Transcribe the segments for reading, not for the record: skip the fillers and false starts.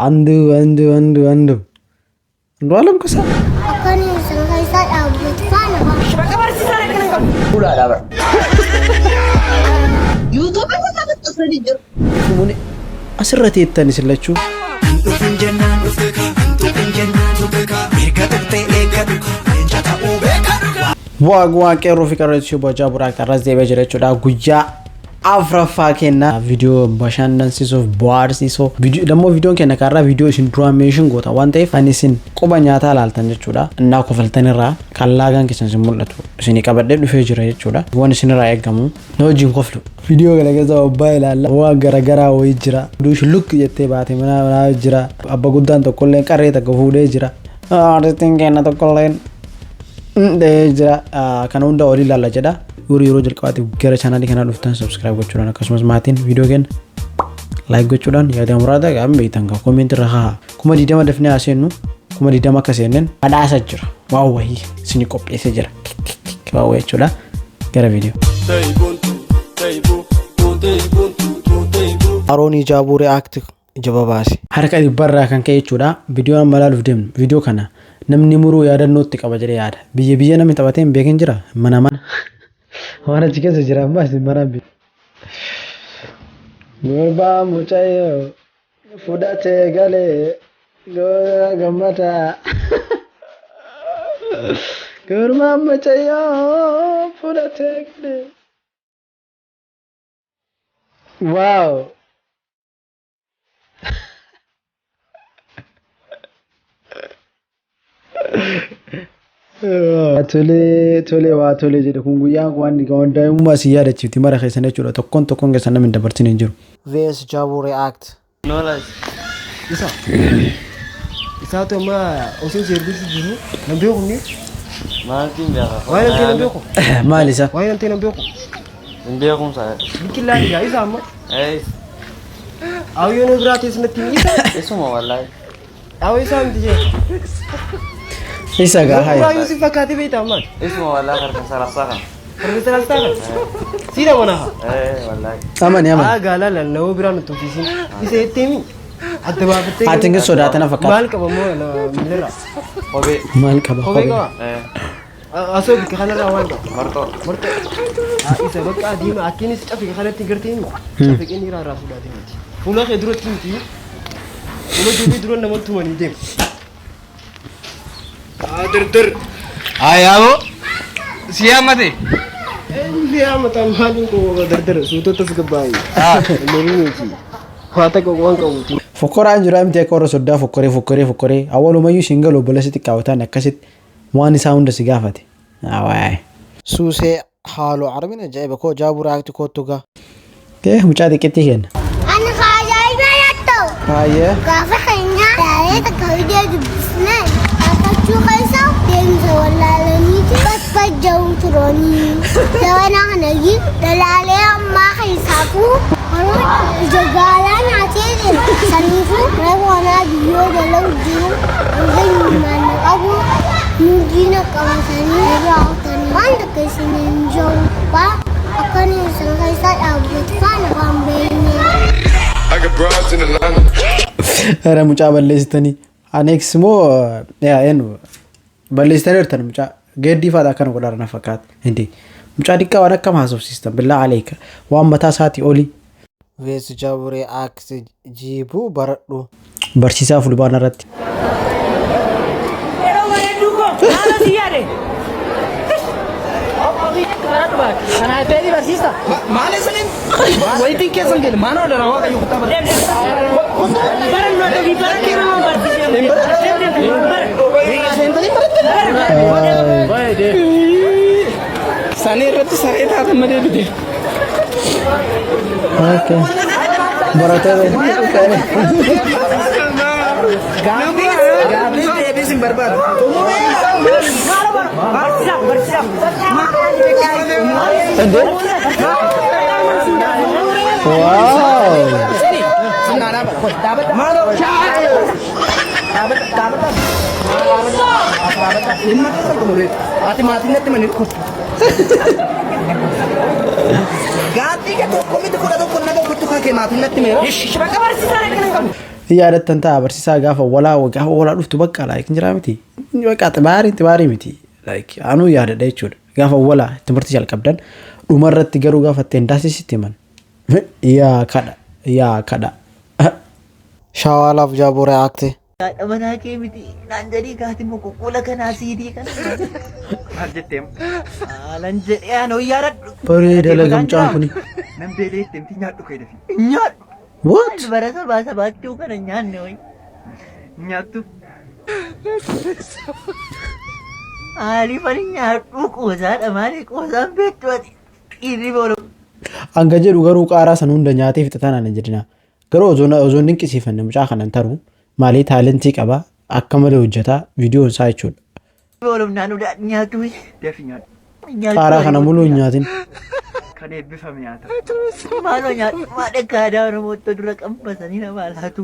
Andu andu andu andu. Andu'aalam Gosaa. Akka inni isin keessa dhaabbatu faana. Ulaadhaa bara. Yuutuubii irra maxxansanii jiru. Muni asirra teettan isin lachuu. Bu'aa gu'aa qeerroo fi qarreetti bocaa buraaqxa irras deebi'ee jira jechuudha. Guyyaa afraffaa kenna viidiyoo bashannansiisuuf bohaarsiisoo dammoo viidiyoon kenna kaarraa viidiyoo isin duraan meeshin goota waan ta'eef kan isin quba nyaataa laaltan jechuudha. Innaa kofaltan irraa kan laagaan keessan isin mul'atu isinii qabadhee dhufee jira jechuudha. Waan isinirraa eegamu na wajjin koflu. Viidiyoo kana keessa abbaa ilaalla. Waan garaagaraa wayii jira. Duushi lukki jettee baate mana manaa jira. Abba guddaan tokkolleen qarree takka fuudhee jira. Artistiin keenya tokkolleen dhahee jira. Kana hunda olii ilaalla jedha. Yeroo yeroo jalqabaatiif gara chaanaalii kanaa dhuftan subscribe gochuudhaan akkasumas maatiin viidiyoo keenya like gochuudhaan yaada muraasa qaban beektan kan comment irra haa 20,000 dafnee haa seennu 20,000 akka seenneen badhaasa jira waan wayii isinii qopheessee jira waan wayii jechuudha gara viidiyoo. Aroonii Jaabuu React ija babaase. Harka dhibbarraa kan ka'e jechuudha. Viidiyoo amma ilaaluuf deemnu viidiyoo kana namni muruu yaadannootti qaba jedhee yaada. Biyya biyya namni taphatee hin beekin jira mana mana. Waan achi keessa jira ammaa isin mana beeku. Gurbaa mucayyoo fudhatee galee goora gammadaa. Gurbaa mucayyoo fudhatee galee. Wow. Tolee tolee waa tolee jedhe kun guyyaan kun waan waan daa'imummaa si yaadachiifti mara keessan jechuudha tokkoon tokkoon keessan namni hin dabarsin hin jiru. VS Jaabuu React. Isa. Isaatu amma osoo seerbisu jiru nan beeku inni. Maaltiin beeka? Waa'ee namtee nan beeku. Maal isa? Waa'ee namtee nan beeku. Hin beekumsa. Biqilaa yaa isa amma. Ees. Awyoon biraa teessu natti himi isa. Isuma wallaahi. Awyo isaa miti jee. Isa gaa Suuraa hayi. Yuusuf fakkaatee beekta amma. Isuma wallaahi harka sararsaa kana. Profeesar Asxaa kana. Siidha mana haa. Ee wallaahi. Amani Haa amani. gaalaa lallawoo biraa nutti ofiisin. Isa jettee mi? Adda baafattee. Ati hin sodaatana fakkaata. Maal qaba moo miilirraa? Kophee. Maal qaba? Kophee qaba? Ee. Asoo bikka kanarraa waan qaba. Marxoo. Marxoo. Isa bakka diimaa akkiinis cafe kanatti gartee mi? Cafe qinni irraa irraa fuudhaatee miti. Fuula kee duratti miti. Fuula duubii dura nama tumanii deemu. Dirdir. Ayaaboo si yaammate. Eenyu yaamata maaliin koo dirdir suutota si gabbaa'e. Mormii miti. Waa takka waan qabuuti. Fokkoraan jira miti akka warra soddaa fokkoree fokkoree fokkoree awwalumayyuu siin galu obboleessi xiqqaa akkasitti waan isaa hunda si gaafate. Waay. Suusee haaloo arabin ajaa'iba koo Jaabuu React kootu gaa. Tee mucaa xiqqeetti kenna. Ani ajaa'iba yatta'u. Baay'ee. Gaafa keenya daaree takka hidhee dubbisnee akachuu keessa deemsa wallaalaniiti babbajja'u turanii. Zabana kana dalaalee ammaa keessaafuu horuun ija gaalaa nyaatee jira. Saniifuu reefu kanaa biyyoo jala jiru hanga himaan qabu nuujiina qabatanii irraa hotanii waan takka isin hin jiru waan akka inni isin keessa dhaabbatu faana waan beekne. I got broads in Atlanta. Era mucaa balleessitanii. Anex moo yaa eenyu balleessitanii jirtan mucaa geeddii faadha akkana godhaa na fakkaata. Hindi mucaa xiqqaa waan akkam haasofsiistan billaa aleeka waan mataa isaatii olii. VS Jaabuu React jiibuu baradhu. Barsiisaa fulbaana irratti. Yeroo bareedduu koo maala si yaade? Kanaaf fedhii barsiista. Maal isiniin wayitiin keessan gale maal oola waaqayyo kutaa bara. Barannoo ta'uu barattuu barsiisee. Seentanii barattanii. Sanii irratti saree taatan malee bite. Okay. Barattoota. Gaaffii deebii sin barbaadu. Barsiisaa barsiisaa. Wow. Ati maatiin natti manii kottu. Gaaffii kee tokko miti 11 naga kottu kan kee maatiin natti meera. Bakka barsiisaa rakkina hin qabu. Yaadattan ta'a barsiisaa gaafa walaa gaafa walaa dhuftu bakka like hin jiraa miti. Bakka xibaarii xibaarii miti. Like anuu yaadadha jechuudha. Gaafa walaa timirtii jalqabdan dhumarratti garuu gaafa ittiin daasisitti himan. Yaa kadha yaa kadha. Shawaalaaf jaaboo react. Haadha manaa kee miti naan jedhii kaati muququla kanaa siidii kana. Maal jettee? Haalan jedhee anoo yaadadhu. Bareeda lagamcaan kuni. Nan beelee itti miti nyaadhu kee dafii. Nyaadhu. What? Bara sabaa sabaattuu kana nyaanne wayi. Nyaattu. Maaliif ani nyaadhu qoosaadha maali qoosaan beektu ati dhiirri boolo. Hanga jedhu garuu qaaraa san hunda nyaatee fixataan ana jedhina. Garuu osoo hin dinqisiifanne mucaa kanan taru maalii talentii qaba akka malee hojjeta viidiyoon isaa jechuudha. Boolomnaan udaa nyaatu. Dafii nyaadhu. Qaaraa kana muluu hin nyaatin. Kan eebbifame nyaata. Maaloo nyaadhu maadha gaadaa Oromootti dura qambasanii nama laatu.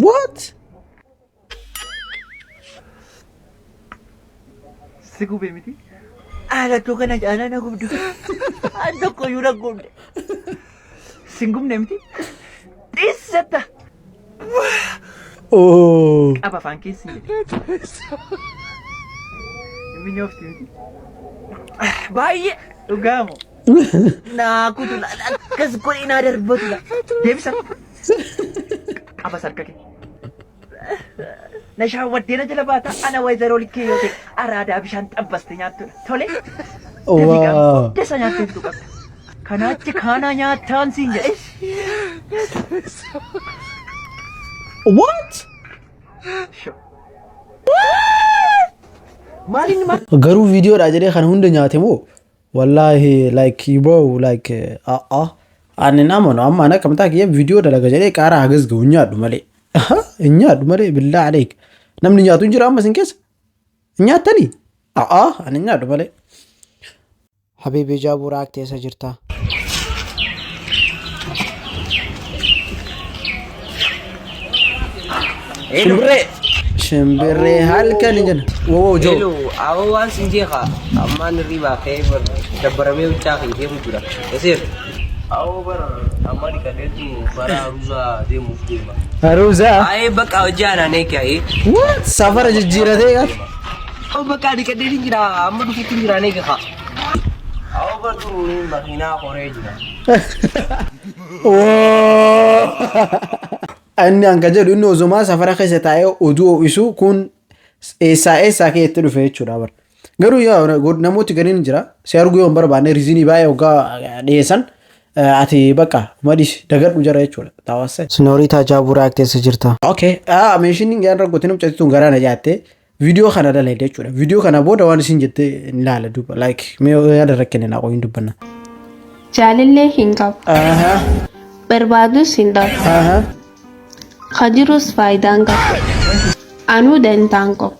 What? Si gubee miti? Haalattuu kana caalaa na gubdu. An tokko iyyuu na gubde. Si hin gubne miti? Dhiissatta. Oh. Qaba afaan keessi jedhe. Inni nyoofti miti? Baay'ee. Dhugaamoo. Naa kutu akkas godhee naa darbatu. Deebisa. Qaba sarka kee. Na shaawwaddee na jala baata ana wayzaroo likkee yoo ta'e araadaa bishaan xabbaste nyaattudha. Tole. Wow. Dasa nyaattee fitu qabda. Kanaachi kaanaa nyaattaan siin jedhe. What? Maaliin maal? Garuu viidiyoodha jedhee kana hunda nyaate moo? Wallaahi like bro like ani namanu amma ana kamtaa kiyya viidiyoo dalaga jedhee qaaraa hagas gahu hin nyaadhu malee. Hin nyaadhu malee billaa aleek. Namni nyaatu hin jira amma isin keessa? Hin nyaattanii? Ani hin nyaadhu malee. Habibi jaaboo react eessa jirta? Shimbirree. Shimbirree halkan hin jenna. Woo joo. Hello, awwa waan sin jeeqa. Ammaan hirribaa ka'ee bar dabbaramee huccaa kee deemu jira. Eseer. Awwa bar amma dhiqadheetu bara aruuzaa deemuuf deema. Aruuzaa. Ayee bakka hojii aanaan eege ayee. What? Safara jijjiiratee gaaf. Awwa bakka dhiqadhee hin jira amma dhufuutti hin jira eege haa. Awwa bar turuun makiinaa horee jira. Inni hanga jedhu inni ozumaa safara keessa taa'ee oduu ho'isu kun eessaa eessaa kee itti dhufe jechuudha bara. Garuu yaa namooti gariin jira si arguu yoo hin barbaanne reasonii baay'ee hoggaa dhiyeessan ati bakka madis dagadhu jara jechuudha. Taawwasee. Sinooriitaa jaaboo react eessa jirta? Okay. Meeshiin gaan rakkootiin mucatituun garaa na nyaatte viidiyoo kana dalagde jechuudha. Viidiyoo kana booda waan isin jette hin ilaala duuba. Like mee yaada rakkine naa qoyin dubbanna. Jaalallee hin qabu. Barbaadus hin dhabu. Ka jirus faayidaan qabu. Anuu dantaan qabu.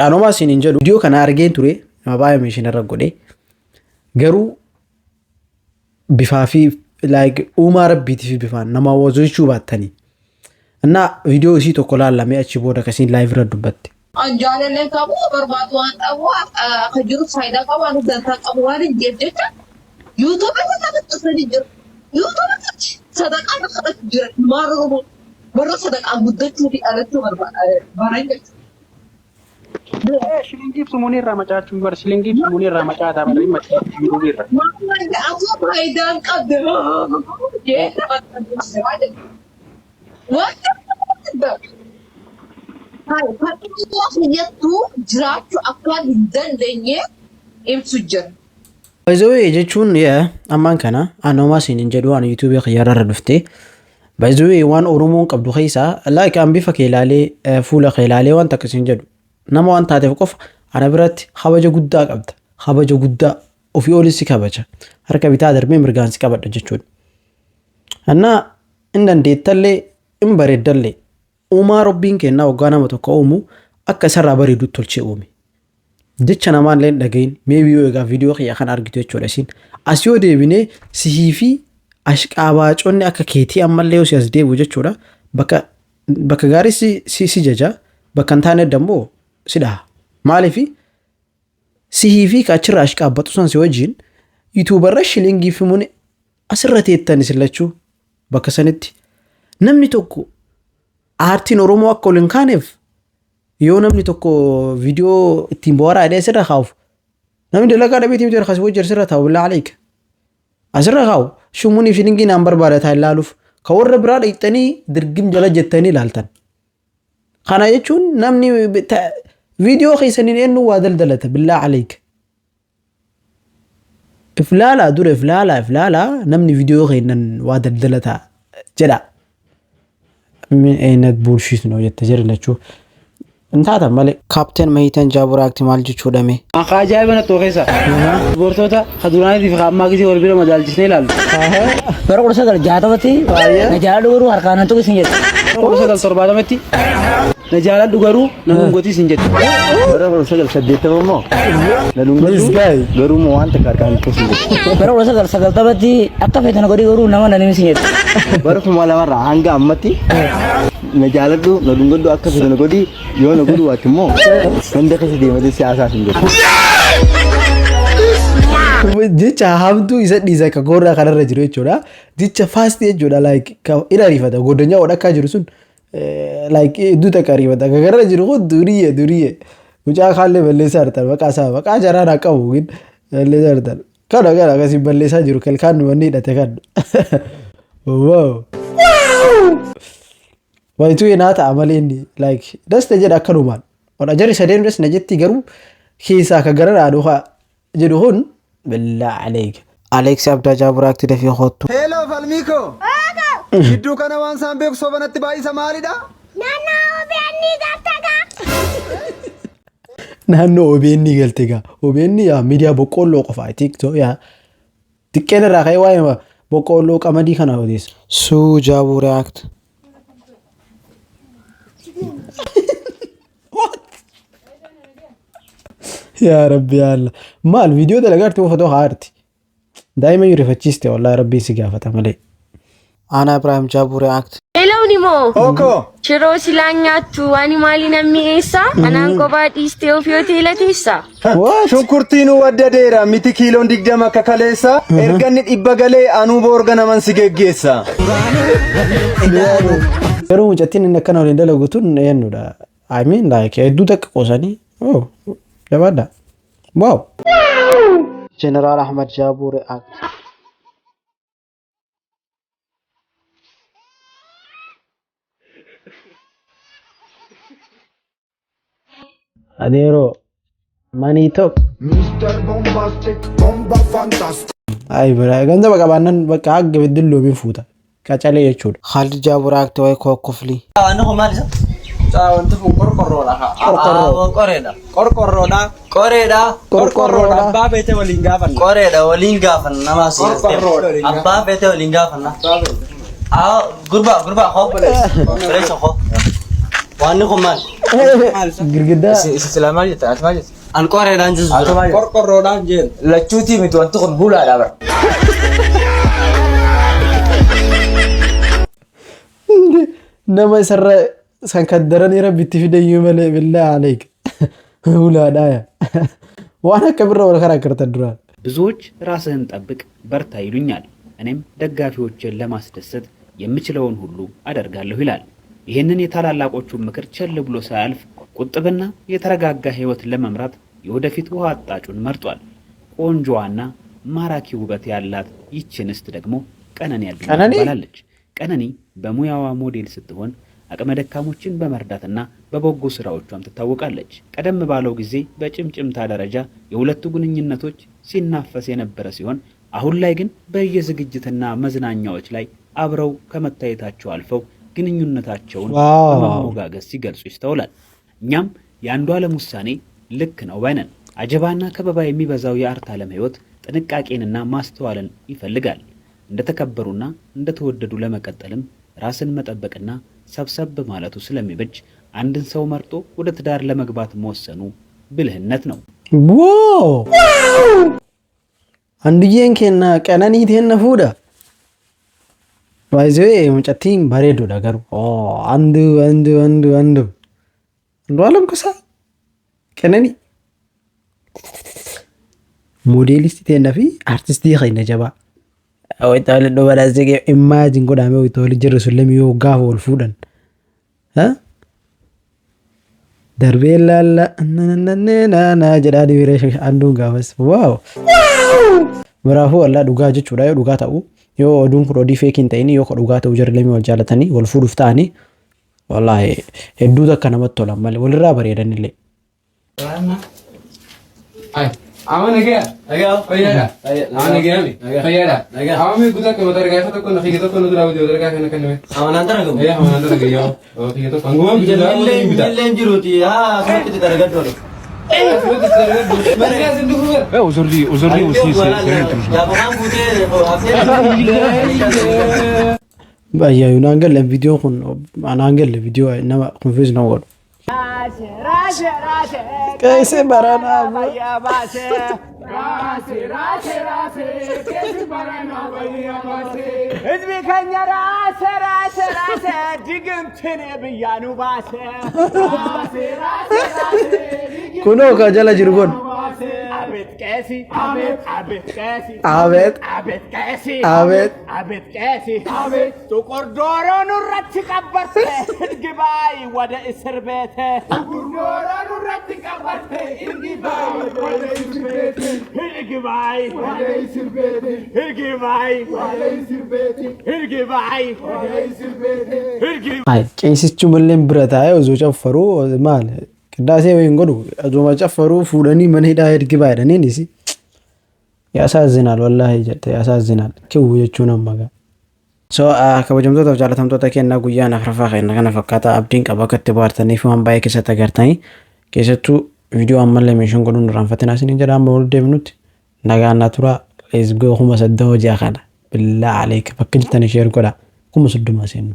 Anuma isin hin jedhu viidiyoo kana argeen ture nama baay'ee meeshiin irra godhe garuu bifaa fi like uumaa rabbiitii fi bifaan nama wajjachuu baattanii. Innaa viidiyoo isii tokko laallamee achi booda akkasiin live irra dubbatte. An jaalallee qabu barbaadu waan qabu akka jiru faayidaa qabu waan dantaa qabu waan hin jeef jecha YouTube irratti maxxansanii jiru. YouTube irratti sadaqaa kadhatu jira. Maal Oromoo warra sadaqaa guddachuu fi dhalachuu baran jechuudha. Shilingii sumuunii irraa macaachuu bar shilingii sumuunii irraa macaataa bar dhimma shilingii irra. Maal ammoo faayidaan qabde jee maxxansa. Wanta fakkii jiraachuu akka hin dandeenye ibsu jira. Baay'ee jechuun ammaan kana anuma isin hin jedhu waan YouTube xiyyaara irra dhufte. Baay'ee waan Oromoon qabdu keessaa like an bifa kee ilaalee fuula kee ilaalee wanta akkasiin jedhu nama waan taateef qofa ana biratti kabaja guddaa qabda. Kabaja guddaa ofii olis si kabaja. Harka bitaa darbee mirgaan si qabadha jechuudha. Innaa hin dandeettallee hin bareeddallee uumaa rabbiin kennaa waggaa nama tokko uumu akka isarraa bareedutti tolchee uume. Jecha namaan illee hin dhagahin maybe yoo egaa viidiyoo kiyya kan argitu jechuudha isin. As yoo deebinee sihii fi ashqaabaaconni akka keetii ammallee yoo si as deebi'u jechuudha. Bakka bakka gaarii si si si jaja bakka hin taane dammoo si dhaha. Maaliifi Sihii fi ka achirraa ashqaabbatu san si wajjin YouTuberra shilingii fi muni asirra teettan isin lachuu bakka sanitti. Namni tokko aartiin Oromoo akka ol hin kaaneef yoo namni tokko viidiyoo ittiin bohaaraa jedhee asirra kaa'uuf namni dalagaa dhabeetii miti harkas wajjin asirra taa'u billaa aleeka. Asirra kaa'u shumunii fi shilingii naan barbaada taa'e ilaaluuf ka warra biraa dhaqxanii dirgim jala jettanii ilaaltan. Kana jechuun namni viidiyoo keessaniin eenyu waa daldalata billaa aleeka. Iflaalaa dura iflaalaa iflaalaa namni viidiyoo keennan waa daldalata jedha. Min aynat bullshit ነው jette jedhe lachuu. Hin taatan malee. Kaapteen Mahiitan Jaaburaa maal jechuudha mee? Akka ajaa'iba natti keessa. Dubartoota ka duraaniitiif ka ammaa gisee wal bira madaalchisnee ilaallu. Bara 1960tti na jaaladhu garuu harkaan nan tuqi sin jette. 1970tti na jaaladhu garuu na dhungoti sin jette. Bara 1980 immoo na dhungatu garuu immoo waan takka harkaan hin tuqu jette. Bara 1990tti akka feete na godhi garuu nama na nimi sin jette. Bara 2000rraa hanga ammatti na jaaladhu na dhungadhu akka feete na godhi yoo na godhu waatti immoo ganda keessa deematee siyaasaa hin jedhu. Jecha hamtuu isa dhiisa ka goorraa kanarra jiru jechuudha. Jecha fast jechuudha like ka ina ariifata goddanyaa wadhakkaa jiru sun like hedduu takka ariifata. Ka garra jiru kun duriye duriye. Mucaa kaallee balleessaa jirtan maqaa isaa maqaa jaraa naa qabu gin balleessaa jirtan. Kana kana akkasii balleessaa jiru kalkaan wanni hidhate kan. Wow. Wayituu naa ta'a malee inni like dasta jedha akkanumaan. Wadha jarri sadeen das na jetti garuu keessaa ka gara dhaadhu jedhu kun billaa aleeka. Aleeksi Abdaa Jaaburaatti dafii kottu. Hello falmiiko. Gidduu kana waan isaan beeku sobanatti baay'isa maalidha? Naannoo OBN galtagaa. Naannoo OBN galte gaa. OBN yaa miidiyaa boqqoolloo qofa. I think so yaa. Xiqqeen irraa ka'ee waa'ee boqqoolloo qamadii kana odeessa. Suu Jaabuu React. Yaa Rabbi yaa Allah. Maal viidiyoo dalagaa jirti moo footoo kaa'arti? Daa'ima iyyuu rifachiiste wallahi Rabbiin si gaafata malee. Aanaa Ibrahim Jaabuu React. Hello Nimo. Oko. Shiroo silaan nyaattu waan maali namni eessa? Anaan kophaa dhiistee ofii hoteela teessa. Shunkurtiin waddadeera miti kiiloon 20 akka kaleessa erga inni 100 galee anuu boorga naman si geggeessa. Garuu mucattiin inni akkana waliin dalagu tun eenyudha? I mean like hedduu takka qoosanii. Oh, jabaadha. Wow. Jeneraal Ahmad Jaabuu React. Adeeroo money talk. Mr. Bombastic, Bomba Fantastic. Ay bira ganzaba qabaannan bakka hagga biddilloomiin fuuta. Qacalee jechuudha. Khalid Jaabuu React wayi koo kofli. Wanti kun maal isa? Wanti kun qorqorroodha. Qorqorroo. Qoreedha. Qorqorroodha. Qoreedha. Qorqorroodha. Abbaa feete waliin gaafanna. Qoreedha waliin gaafanna nama asii. Qorqorroodha. Abbaa feete waliin gaafanna. Aa gurbaa gurbaa koo. Obboleessa koo. Wanni kun maal? Girgiddaa. Isin silaa maal jettan? Ati maal jetta? An qoreedhaan jiru. Ati maal jetta? Qorqorroodhaan jeen. Lachuutii miti wanti kun bulaadha bara. Nama isarra san kaddaranii rabbi itti fidayyuu malee billaa aleek. Hulaadhaa. Waan akka birra wal karaa kartan duraan. ብዙዎች ራስህን ጠብቅ በርታ ይሉኛል። እኔም ደጋፊዎችን ለማስደሰት የምችለውን ሁሉ አደርጋለሁ ይላል። ይህንን የታላላቆቹን ምክር ቸል ብሎ ሳያልፍ ቁጥብና የተረጋጋ ሕይወት ለመምራት የወደፊት ውሃ አጣጩን መርጧል። ቆንጆዋና ማራኪ ውበት ያላት ይህች እንስት ደግሞ ቀነኒ አዱኛ ቀነኒ? ትባላለች። ቀነኒ በሙያዋ ሞዴል ስትሆን አቅመ ደካሞችን በመርዳትና በበጎ ስራዎቿም ትታወቃለች። ቀደም ባለው ጊዜ በጭምጭምታ ደረጃ የሁለቱ ግንኙነቶች ሲናፈስ የነበረ ሲሆን አሁን ላይ ግን በየዝግጅትና መዝናኛዎች ላይ አብረው ከመታየታቸው አልፈው ግንኙነታቸውን በመሞጋገስ ሲገልጹ ይስተውላል። እኛም የአንዱዓለም ውሳኔ ልክ ነው ባይ ነን። አጀባና ከበባ የሚበዛው የአርት ዓለም ህይወት ጥንቃቄንና ማስተዋልን ይፈልጋል። እንደተከበሩና እንደተወደዱ ለመቀጠልም ራስን መጠበቅና ሰብሰብ ማለቱ ስለሚበጅ አንድን ሰው መርጦ ወደ ትዳር ለመግባት መወሰኑ ብልህነት ነው። Wow! Anduyyeen keenya qananii teenna fuudha. Baay'ee mucattiin bareeduudha garuu. Oh, andu andu andu andu. Andu'aalam Gosaa qananii. Moodeelistii teennaa fi artistii keenya jabaa. Wayita waliin dhuman imagine godhamee wayita waliin jirru sun lamii yoo gaafa wal fuudhan. Darbee laalla na jedhaa dibiree anduun gaafas. Wow! Biraafuu wallaa dhugaa jechuudha yoo dhugaa ta'u, yoo oduun kun odii fake hin ta'in, yoo dhugaa ta'u, jarri lamii wal jaalatanii wal fuudhuuf ta'anii, wallaahi hedduu takka namatti tolan malee walirraa bareedanillee. Ay, ama nagaa. Nagaa. Fayyaadha. Ama nagaa mi? Fayyaadha. Ama mi guutaa akka mata argaa tokko na fiige tokko nu duraa budee argaa kana kenname. Amanaan daragamu. Eh, amanaan daragamu yoo. Fiige tokko hanguma bitaa Illee illee jiruuti haa asumatti daragadhu. Aujourd'hui, aujourd'hui aussi, c'est Yaabukaan guutee haftee. Baay'ee naan galle viidiyoon kun, anaan galle viidiyoo nama confuse nama godhu. Keessa baranaa. ህዝቢ ከኛ ራሰ ራሰ ራሰ ድግምትን ብያኑ ባሰ ራሴ ራሴ ራሴ። Kunoo ka jala jiru kun. አቤት ቄሲ፣ አቤት፣ አቤት ቄሲ፣ አቤት፣ አቤት ቄሲ፣ አቤት፣ አቤት ቄሲ፣ አቤት ጥቁር ዶሮ ኑረት ቀበርቴ እርግባይ ወደ እስር ቤት፣ ጥቁር ዶሮ ኑረት ቀበርቴ እርግባይ ወደ እስር ቤት፣ እርግባይ ወደ እስር ቤት፣ እርግባይ ወደ እስር ቤት፣ እርግባይ ወደ እስር ቤት፣ እርግባይ። Ay, qeesichumallee bira taa'ee osoo caffaruu, maal qiddaasee wayiin godhu, osoo caffaruu fuudhanii mana hidhaa ergi baay'adhaniinis ያሳዝናል wallaahi jette, ያሳዝናል kiwwu jechuun amma gaa. So kabajamtoota fi jaalatamtoota kennaa, guyyaan afuraffaa kenna kana fakkaata. Abdiin qaba akka itti bohaartanii fi waan baay'ee keessatti agartanii, keessattuu viidiyoo ammallee meeshaan godhuun irraanfatinaa isiniin jedha. Amma wal deemnutti nagaan na tura. Let's go, 30,000 ji'a kana, billaa aleeka, bakka jirtanii share godha, 30,000 seennu.